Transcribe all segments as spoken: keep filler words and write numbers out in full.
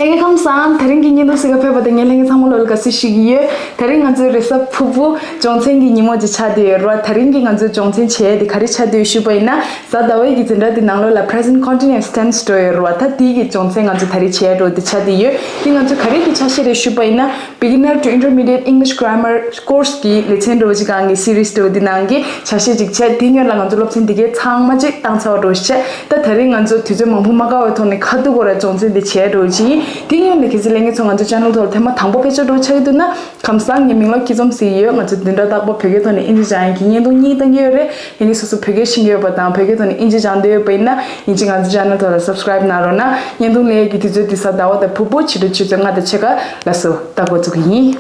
ལྷན་རྒྱས་ཁམས་བཟང་། དེ་རིང་གི་བརྙན་ཐུང་གཟིགས་ག་ཕེབས་པ་དང་ངས་ལྷན་རྒྱས་ཚང་མ་ལོ་ལ་དགའ་བསུ་ཞུ་གི་ཡོད། དེ་རིང་ང་ཚོའི་རེས་གཟའ་ཕུར་བུ་སྦྱོང་ཚན་གྱི་ཉིན་མོ་ཅིག་ཆགས་བསྡད་ཡོད་རེད་བ། དེ་རིང་གི་ང་ཚོའི་སྦྱོང་ཚན་བྱེད་ཡས་དེ་ག་རེ་ཆགས་བསྡད་ཡོད་ཞུས་པ་ཡིན་ན། གཟའ་ཟླ་བའི་གི་འཛིན་གྲྭ་དེ་ནང་ལོགས་ལ་present continuous tense འགྲོ་ཡོད་རེད་བ། ད་དེའི་གི་སྦྱོང་ཚན་ང་ཚོ་ད་རེས་བྱེད་ཡས་འགྲོ་དེ་ཆགས་བསྡད་ཡོད། དེ་ང་ཚོ་ག་རེ་གི་ཆ་ཤས་རེད་ཞུས་པ་ཡིན་ན། Beginner to Intermediate English Grammar Course གི་ལེ་ཚན་འདྲ་བོ་ཅིག་སྒང་གི་series འདྲ་བོ་འདི་ནང་གི་ཆ་ཤས་ཅིག་བྱས། དེ་སྔོན་ལ་ང་ཚོ་སློབ་ཚན་འདི་གའི་ཚང་མ་ཅིག་བཏང་ཚར་བ་འདྲ་བོ་ཞིག་བྱས། ད་དེ་རིང་ང་ཚོ་དུས་ཚོད་མང་པོ་མ་བཀག་པའི་ཐོག་ནས་ཁ་ཐུག་གོ་ར་སྦྱོང་ཚན་འདི་བྱས་འདྲ་བོ་ཅིག་ཡིན། དེ་སྔོན་ལ་གལ་སྲིད་ལྷན་རྒྱས་ཚོ་ང་ཚོ་channel ཐོག་ལ་ཐེངས་མ་དང་པོ་ཕེབས་ཆ་འདྲ་བོ་ཆགས་ཀྱི་འདུག་ན། ཁམས་བཟང་། ངའི་མིང་ལ་སྐྱིད་འཛོམས་ཟེར་གྱི་ཡོད། ང་ཚོ་བདུན་ཕྲག་རྟག་པར་བོད་སྐད་ཐོག་ནས་ཨིན་ཇི་སྦྱང་ཡག་གི་བརྙན་ཐུང་གཉིས་བཏང་གི་ཡོད་རེད། ལྷན་རྒྱས་སོ་སོ་བོད་སྐད་ཤེས་ཀྱི་ཡོད་པ་དང་བོད་སྐད་ཐོག་ནས་ཨིན་ཇི་སྦྱང་འདོད་ཡོད་པ་ཡིན་ན། ཡིན་གཅིག་ང་ཚོ་channel ཐོག་ལ་subscribe གནང་རོགས་གནང་། བརྙན་ཐུང་ལེན་ཡག་གི་དུས་ཚོད་འདི་གཟའ་ཟླ་བ་དང་ཕུར་བུ་ཕྱི་དྲོ་ཆུ་ཚོད་ལྔ་དང་ཕྱེད་ཀ་ལ་སོ་ད་འགོ་བཙུགས་ཀྱི་ཡིན།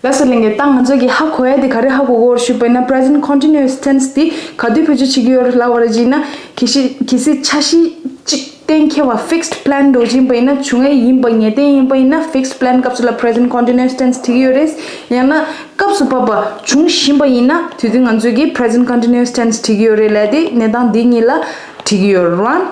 ལགས་སོ་ལྷན་རྒྱས། ད་ང་ཚོ་གི་ཧ་གོ་ཡ་དེ་ག་རེ་ཧ་གོ་དགོས་ཞུས་པ་ཡིན་ན། present continuous tense དེ་ག་དུས་བེད་སྤྱོད་བྱེད་ཀྱི་ཡོད་རེད་ལབ་པ་རེད་ཅེ་ན། གལ་སྲིད་གལ་སྲིད་འཆར་གཞི་གཅིག་གཏན་འཁེལ་བ་fixed plan འདྲ་བོ་ཅིག་ཡིན་པ་ཡིན་ན། བྱུང་ཡས་ཡིན་པ་ངེས་གཏན་ཡིན་པ་ཡིན་ན། fixed plan སྐབས་སུ་ལ་present continuous tense བྲིས་ཀྱི་ཡོད་རེད། ཡང་ན་སྐབས་སུ་བབ་པ་བྱུང་བཞིན་པ་ཡིན་ན། དེ་དུས་ང་ཚོ་གི་present continuous tense བྲིས་ཀྱི་ཡོད་རེད་ལབ་དེ་གནས་སྟངས་འདི་གཉིས་ལ་བྲིས་ཀྱི་ཡོད་རེད།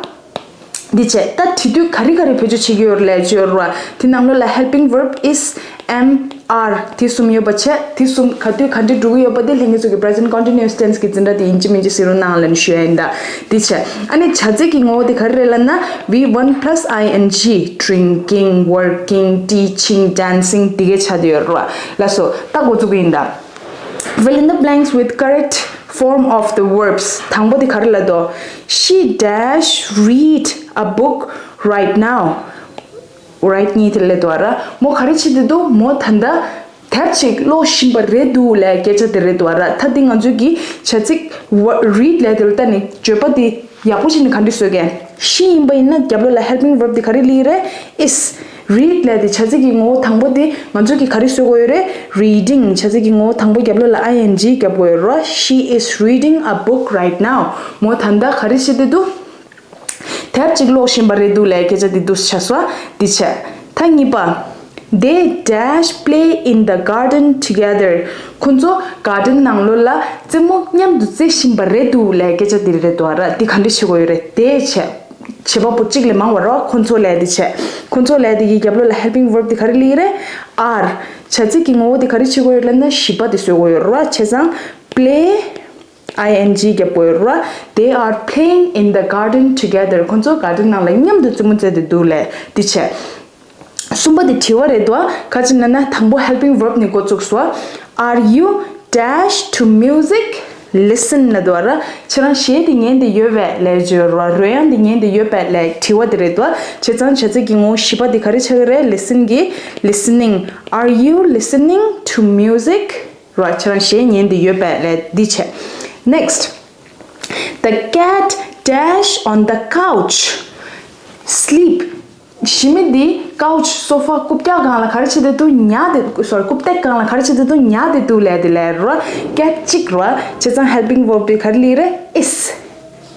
འདི་བྱས། ད་བྲིས་དུས་ག་རེ་ག་རེ་བེད་སྤྱོད་བྱེད་ཀྱི་ཡོད་རེད་ལབ་ཡོད་རེད་བ། དེ་ནང་ལོགས་ལ་helping verb is, am, are དེ་གསུམ་ཡོད་པ་བྱས། དེ་གསུམ་ག་དུས་ག་འདྲ་འགྲོ་གི་ཡོད་པ་དེ་ལྷན་རྒྱས་ཚོ་གི་present continuous tense གི་འཛིན་གྲྭ་དེ་ཡིན་གཅིག་མིན་གཅིག་གཟིགས་རོགས་གནང་ལབ་ནས་ཞུ་ཡ་ཡིན་ད། འདི་བྱས། ཨ་ནི་བྱ་ཚིག་གི་ངོ་བོ་དེ་ག་རེ་རེད་ལབ་ན། V one plus I N G, drinking, working, teaching, dancing དེ་གའི་ཆ་དེ་ཡོད་རེད་བ། ལགས་སོ། ད་འགོ་བཙུགས་ཀྱི་ཡིན་ད། Fill in the blanks with correct form of the verbs. དང་པོ་དེ་ག་རེ་ལབ་འདུག She dash read a book right now. Right གཉིས་དེ་ལབ་འདུག་ར། མོ་ག་རེ་བྱེད་དེ་འདུག་མོ་ད་ལྟ་དེབ་ཅིག་ཀློག་བཞིན་པ་རེད་འདུག་ལབ་སྐད་ཆ་དེ་རེད་འདུག་ར། ད་འདི་ང་ཚོའི་གི་བྱ་ཚིག་read ལབ་དེ་ལ་ལྟ་ནས་བརྗོད་པ་དེ་ཡག་པོ་བྱས་ནས་ག་འདྲ་བཟོ་གས། She ཡིན་པ་ཡིན་ན་རྒྱབ་ལོགས་ལ་helping verb དེ་ག་རེ་སླེབས་རེད། Is. Read ལབ་དེ་བྱ་ཚིག་གི་ངོ་བོ་དང་པོ་དེ་ང་ཚོ་གིས་ག་རེ་བཟོ་དགོས་ཡོད་རེད། Reading བྱ་ཚིག་གི་ངོ་བོ་དང་པོ་རྒྱབ་ལོགས་ལ་I N G རྒྱབ་དགོས་ཡོད་རེད། She is reading a book right now. མོ་ད་ལྟ་ག་རེ་བྱེད་དེ་འདུག་དེབ་ཅིག་ཀློག་བཞིན་པ་རེད་འདུག་ལབ་སྐད་ཆ་དེ་འདུག་ཆགས་སོང་། འདི་བྱས། ད་གཉིས་པ། They dash play in the garden together. ཁོ་ཚོ་garden ནང་ལོགས་ལ་རྩེད་མོ་མཉམ་དུ་རྩེ་བཞིན་པ་རེད་འདུག་ལབ་སྐད་ཆ་དེ་རེད་འདུག་ར། འདི་ག་འདྲ་བྱེད་དགོས་ཡོད་རེད། They བྱས། བྱེད་པ་པོ་གཅིག་ལས་མང་བ་རོ། ཁོ་ཚོ་ལབ་དེ་བྱས། ཁོ་ཚོ་ལབ་དེ་གི་རྒྱབ་ལོགས་ལ་helping verb དེ་ག་རེ་སླེབས་རེད། Are བྱ་ཚིག་གི་ངོ་བོ་དེ་ག་རེ་བྱེད་དགོས་ཡོད་ལབ་ན་བྱེད་པ་དེ་བཟོ་དགོས་ཡོད་རོ། བྱས་ཙང་play I N G རྒྱབ་དགོས་ཡོད་རོ། They are playing in the garden together. ཁོ་ཚོ་garden ནང་ལ་མཉམ་དུ་རྩེད་མོ་རྩེ་དེ་འདུག་ལབ་དེ་བྱས། གསུམ་པ་དེ་དྲི་བ་རེད་དོ། ག་ཅི་ན་ན་དང་པོ་helping verb ནས་འགོ་བཙུགས་སོ། Are you dash to music listen ལབ་འདུག་ར། ཁྱེད་རང་གཞས་དེ་ཉན་དེ་ཡོད་པས་ལབ་བརྗོད་ར། རོལ་དབྱངས་དེ་ཉན་དེ་ཡོད་པས་ལབ་དྲི་བ་དེ་རེད་དོ། བྱས་ཙང་བྱ་ཚིག་གི་ངོ་བོ་བཞི་པ་དེ་ག་རེ་ཆགས་ཀྱི་རེད། Listen གི་listening. Are you listening to music? ར། ཁྱེད་རང་གཞས་ཉན་དེ་ཡོད་པས་ལབ་འདི་བྱས། Next. The cat dash on the couch. Sleep. ཞི་མི་འདི་couch, sofa རྐུབ་བཀྱག་སྒང་ལ་ག་རེ་བྱེད་དེ་འདུག་ཉལ་ཏེ། sorry རྐུབ་སྟེགས་སྒང་ལ་ག་རེ་བྱེད་དེ་འདུག་ཉལ་ཏེ་འདུག་ལབ་དེ་ལབ་རོ། cat གཅིག་རོ། བྱས་ཙང་helping verb དེ་ག་རེ་སླེབས་རེད། Is.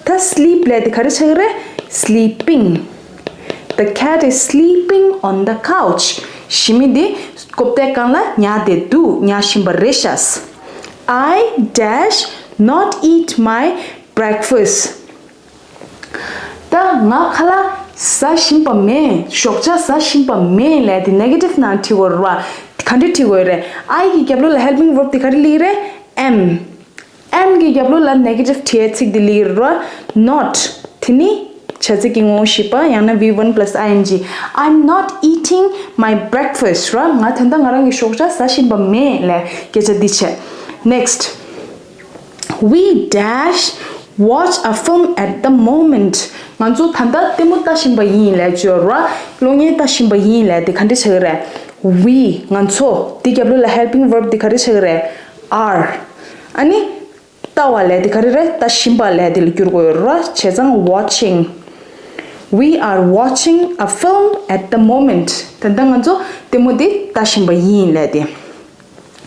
ད་sleep ལབ་དེ་ག་རེ་ཆགས་ཀྱི་རེད། Sleeping. The cat is sleeping on the couch. ཞི་མི་འདི་རྐུབ་སྟེགས་སྒང་ལ་ཉལ་ཏེ་འདུག་ཉལ་བཞིན་པ་རེད་ཤག I dash not eat my breakfast. ད་ང་ཁ་ལག་ཟ་བཞིན་པ་མེད། ཞོགས་ཇ་ཟ་བཞིན་པ་མེད་ལབ་དེ་negative ནང་བྲིས་དགོས་རེད་བ། ག་འདྲ་བྲིས་དགོས་རེད། I གི་རྒྱབ་ལོགས་ལ་helping verb དེ་ག་རེ་སླེབས་རེད། Am. Am གི་རྒྱབ་ལོགས་ལ་negative བྲིས་ཡས་ཚིག་དེ་སླེབས་རེད་བ། Not དེ་ནི་བྱ་ཚིག་གི་ངོ་བོ་བཞི་པ་ཡང་ན་V one plus I N G. I'm not eating my breakfast ར། ང་ད་ལྟ་ང་རང་གི་ཞོགས་ཇ་ཟ་བཞིན་པ་མེད་ལབ་སྐད་ཆ་འདི་བྱས། Next. We dash watch a film at the moment. ང་ཚོ་ད་ལྟ་ལྟད་མོ་ལྟ་བཞིན་པ་ཡིན་ལབ་བརྗོད་ར། གློག་བརྙན་ལྟ་བཞིན་པ་ཡིན་ལབ་དེ་ག་འདྲ་ཆགས་ཀྱི་རེད། We ང་ཚོ་དེ་རྒྱབ་ལོགས་ལ་helping verb དེ་ག་རེ་ཆགས་ཀྱི་རེད། Are. ཨ་ནི་ལྟ་བ་ལབ་དེ་ག་རེ་རེད། ལྟ་བཞིན་པ་ལབ་དེ་ལ་བསྒྱུར་དགོས་ཡོད་ར། བྱས་ཙང་watching. We are watching a film at the moment. ད་ལྟ་ང་ཚོ་ལྟད་མོ་དེ་ལྟ་བཞིན་པ་ཡིན་ལབ་དེ།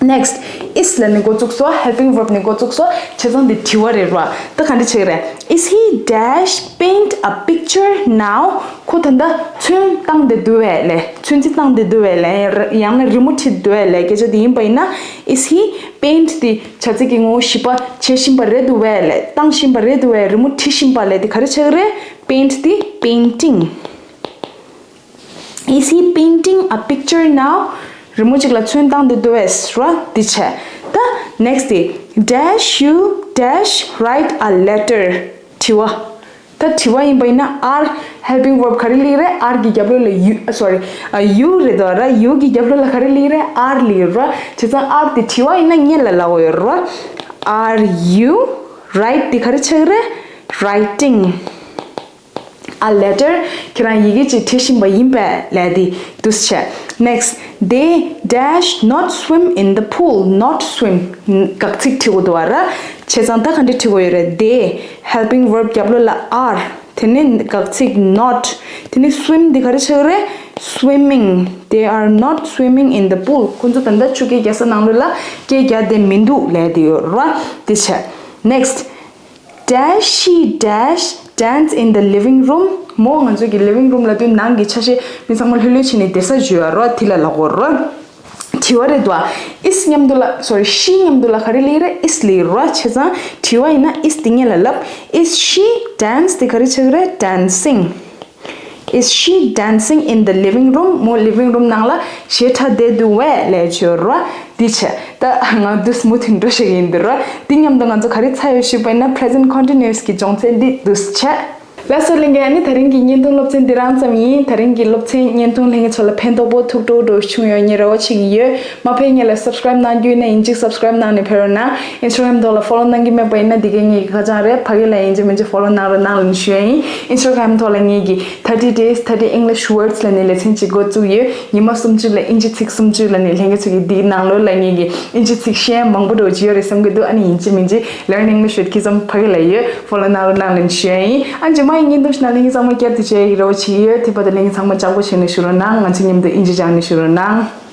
Next, Is ལབ་ནས་འགོ་བཙུགས་སོ། Helping verb ནས་འགོ་བཙུགས་སོ། བྱས་ཙང་དེ་དྲི་བ་རེད་ར། ད་ག་འདྲ་བྱེད་ཀྱི་རེད། Is he dash paint a picture now? ཁོ་ད་ལྟ་ཚོན་བཏང་བསྡད་འདུག་བས་ལས། ཚོན་རྩི་བཏང་བསྡད་འདུག་བས་ལས། ཡང་ན་རི་མོ་བྲིས་འདུག་བས་ལས། སྐད་ཆ་དེ་ཡིན་པ་ཡིན་ན། Is he paint དེ་བྱ་ཚིག་གི་ངོ་བོ་བཞི་པ་བྱེད་བཞིན་པ་རེད་འདུག་བས་ལས། བཏང་བཞིན་པ་རེད་འདུག་བས། རི་མོ་བྲིས་བཞིན་པ་ལས། དེ་ག་རེ་ཆགས་ཀྱི་རེད། Paint དེ་painting. Is he painting a picture now? རི་མོ་གཅིག་ལ་ཚོན་བཏང་བསྡད་འདུག་བས་ར། འདི་བྱས། ད་next དེ། Dash you dash write a letter? དྲི་བ། ད་དྲི་བ་ཡིན་པ་ཡིན་ན་are helping verb ག་རེ་སླེབས་རེད། are གི་རྒྱབ་ལོགས་ལ་you, sorry, you རེད་དོ་ར། you གི་རྒྱབ་ལོགས་ལ་ག་རེ་སླེབས་རེད། are སླེབས་ར། བྱས་ཙང་are དེ་དྲི་བ་ཡིན་ན་ངེད་ལ་ལབ་དགོས་ཡོད་ར། Are you, write དེ་ག་རེ་ཆགས་རེད། Writing a letter. ཁྱེད་རང་ཡི་གེ་ཅིག་བྲིས་བཞིན་པ་ཡིན་པས་ལས། དེ་འདུག་སེ་བྱས། Next, they dash not swim in the pool. Not swim དགག་ཚིག་བྲིས་དགོས་འདུག་བ་ར། བྱས་ཙང་ད་ག་འདྲ་བྲིས་དགོས་ཡོད་རེད། They helping verb རྒྱབ་ལོགས་ལ་are། དེ་ནས་དགག་ཚིག་not། དེ་ནས་swim འདི་ག་རེ་ཆགས་རེད། Swimming. They are not swimming in the pool. ཁོ་ཚོ་ད་ལྟ་ཆུ་རྐྱལ་རྒྱག་ས་ནང་ལོགས་ལ་རྐྱལ་རྒྱག་བསྡད་མི་འདུག་ལབ་དེ་ཡོད་ར། དེ་བྱས། Next, dash she dash dance in the living room. མོ་ང་ཚོ་གི་living room ལབ་དུས་ནང་གི་ཆ་ཤས་མི་ཚང་མ་ལྷོད་ལྷོད་བྱས་ནས་བསྡད་ས་ཅིག་ཡོད་ར། དེ་ལ་ལབ་དགོས་ར། དྲི་བ་རེད་དོ། Is མཉམ་དུ་ལ། sorry, she མཉམ་དུ་ལ་ག་རེ་སླེབས་རེད། is སླེབས་ར། བྱས་ཙང་དྲི་བ་ཡིན་ན་is དེ་ངེད་ལ་ལབ། Is she dance དེ་ག་རེ་ཆགས་རེད། Dancing. Is she dancing in the living room? མོ་living room ནང་ལ་གཞས་འཁྲབ་བསྡད་འདུག་བས་ལབ་ཡོད་ར། འདི་བྱས། ད་ང་དུས་མུ་མཐུད་འགྲོ་ཤེས་ཀྱི་ཡིན་འདུག་ར། འདི་མཉམ་དུ་ང་ཚོ་ག་རེ་ཚར་ཡོད་ཞུས་པ་ཡིན་ན། Present continuous གི་སྦྱོང་ཚན་འདི་འདུག་སེ་བྱས། ལགས་སོ་ལྷན་རྒྱས། ཨ་ནི་དེ་རིང་གི་བརྙན་ཐུང་སློབ་ཚན་འདི་རང་ཙམ་ཡིན། དེ་རིང་གི་སློབ་ཚན་བརྙན་ཐུང་ལྷན་རྒྱས་ཚོ་ལ་ཕན་ཐོགས་པོ་ཐུགས་སྤྲོ་སྤྲོ་བྱུང་ཡོད་ངས་རེ་བ་བྱེད་ཀྱི་ཡོད། མ་ཕེབས་སྔོན་ལ་subscribe གནང་རྒྱུ་ཡིན་ན་ཡིན་གཅིག་subscribe གནང་ནས་ཕེབས་རོགས་གནང་། Instagram ཐོག་ལ་follow གནང་གི་མེད་པ་ཡིན་ན་འདི་གའི་ངེད་ཀྱི་ཁ་བྱང་རེད། ཕ་གི་ལ་ཡིན་གཅིག་མིན་གཅིག་follow གནང་རོགས་གནང་ལབ་ནས་ཞུ་ཡ་ཡིན། Instagram ཐོག་ལ་ངེད་ཀྱི་thirty days thirty English words ལབ་ནས་ལེ་ཚན་གཅིག་འགོ་བཙུགས་ཡོད། ཉི་མ་སུམ་ཅུ་ལ་དབྱིན་ཇི་ཚིག་སུམ་ཅུ་ལབ་ནས་ལྷན་རྒྱས་ཚོ་གི་འདིའི་ནང་ལོགས་ལ་ངེད་ཀྱི་དབྱིན་ཇི་ཚིག་ཤེས་ཡ་མང་པོ་འདྲ་བོ་ཅིག་ཡོད་རེད་བསམ་གྱི་འདུག་ཨ་ནི་ཡིན་གཅིག་མིན་གཅིག Learn English with Kism ཕ་གི་ལ་ཡོད། Follow གནང་རོགས་གནང་ལབ་ནས་ཞུ་ཡ་ཡིན། ཨ་ནི་རྗེས་མ་ཡི་བརྙན་ཐུང་ཞིག་ནང་ལྷན་རྒྱས་ཚང་མ་བསྐྱར་དུ་མཇལ་ཡག་གི་རེ་བ་བྱེད་ཀྱི་ཡོད། དེ་བར་དུ་ལྷན་རྒྱས་ཚང་མ་ལྕགས་པོ་བྱས་ནས་བཞུགས་རོགས་གནང་། ང་ཚོ་མཉམ་དུ་དབྱིན་ཇི་སྦྱངས་ནས་བཞུགས་རོགས་གནང་།